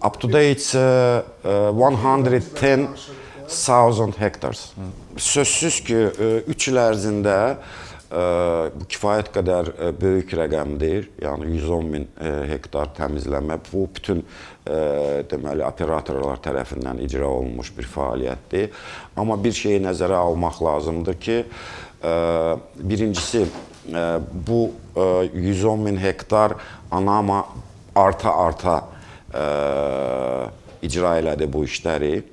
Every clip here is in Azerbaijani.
Up to date 110,000 hectares. Sözsüz ki, 3 il ərzində bu kifayət qədər böyük rəqəmdir. Yəni 110 min hektar təmizləmə bu bütün deməli operatorlar tərəfindən icra olunmuş bir fəaliyyətdir. Amma bir şeyi nəzərə almaq lazımdır ki, birincisi bu 110 min hektar ANAMA arta-arta icra elədi bu işləri.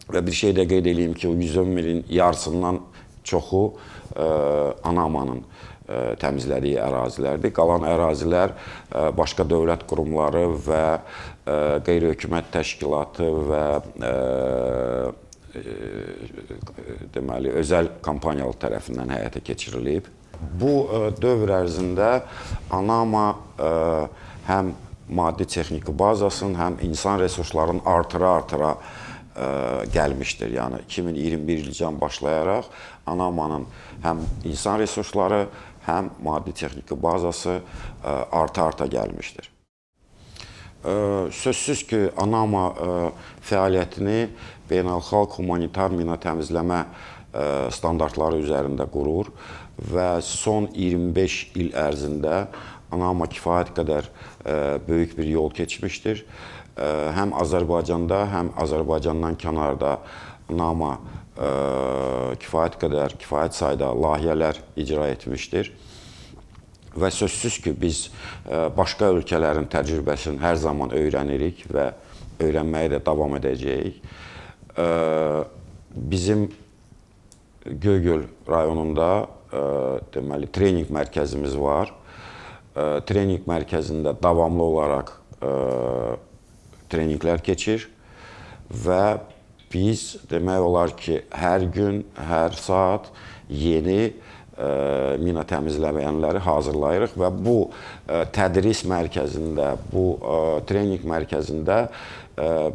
Və bir şey də qeyd eləyim ki, o 110 minin yarısından çoxu ANAMA-nın təmizlədiyi ərazilərdir. Qalan ərazilər başqa dövlət qurumları və qeyri-hökumət təşkilatı və deməli özəl kompaniyalar tərəfindən həyata keçirilib. Bu dövr ərzində ANAMA həm maddi texniki bazasının, həm insan resurslarının artıra-artıra gəlmişdir. Yəni 2021 ildən başlayaraq ANAMA-nın həm insan resursları, həm maddi texniki bazası arta-arta gəlmişdir. Sözsüz ki, ANAMA fəaliyyətini beynəlxalq humanitar mina təmizləmə standartları üzərində qurur və son 25 il ərzində ANAMA kifayət qədər böyük bir yol keçmişdir. Həm Azərbaycanda, həm Azərbaycandan kənarda ANAMA kifayət qədər, kifayət sayda layihələr icra etmişdir. Və sözsüz ki, biz başqa ölkələrin təcrübəsini hər zaman öyrənirik və öyrənməyə də davam edəcəyik. Bizim Göygöl rayonunda deməli treninq mərkəzimiz var. Treninq mərkəzində davamlı olaraq treninqlər keçir və biz demək olar ki, hər gün, hər saat yeni mina təmizləyənləri hazırlayırıq və bu tədris mərkəzində, bu treninq mərkəzində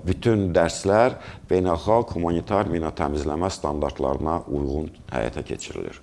bütün dərslər beynəlxalq humanitar mina təmizləmə standartlarına uyğun həyata keçirilir.